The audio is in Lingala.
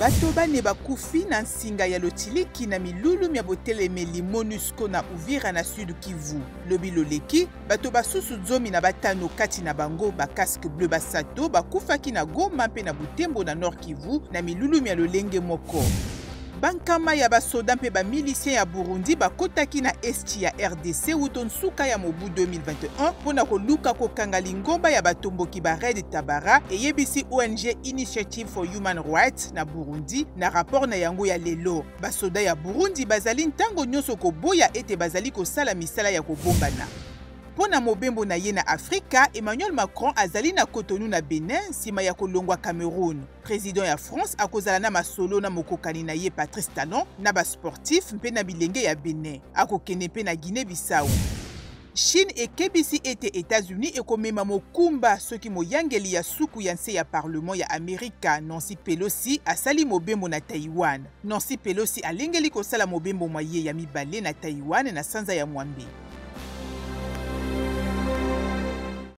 Bato bane bakufi na nsinga ya lotiliki na milulu mya botelemeli Monusco na Uvira na Sud Kivu. Lobi loleki, bato basusu 15 kati na bango ba casque bleu basato bakufaki na Goma mpe na Butembo na Nord Kivu na milulu mya lolenge moko. Bankama ya basoda mpe ba miliciens ya Burundi bakotaki na esti ya rdc wuto nsuka ya mobu 2021 mpo na koluka kokanga lingomba ya batomboki ba Red Tabara, eyebisi ONG Initiative for Human Rights na Burundi na rapport na yango ya lelo. Basoda ya Burundi bazali ntango nyonso koboya ete bazali kosala misala ya kobombana. Mpo na mobembo na ye na Afrika, Emmanuel Macron azali na Cotonou na Benin nsima ya kolongwa Cameroun. President ya France akozala na masolo na mokokani na ye Patrice Talon, na ba sportifs mpe na bilenge ya Benin. Akokende mpe na Guinee-Bissau. Chine ekebisi ete Etats-Unis ekomema mokumba soki moyangeli ya suku ya nse ya parlement ya Amerika Nancy Pelosi asali mobembo na Taiwan. Nancy Pelosi alengeli kosala mobembo mwa ye ya mibale na Taiwan na sanza ya mwambe.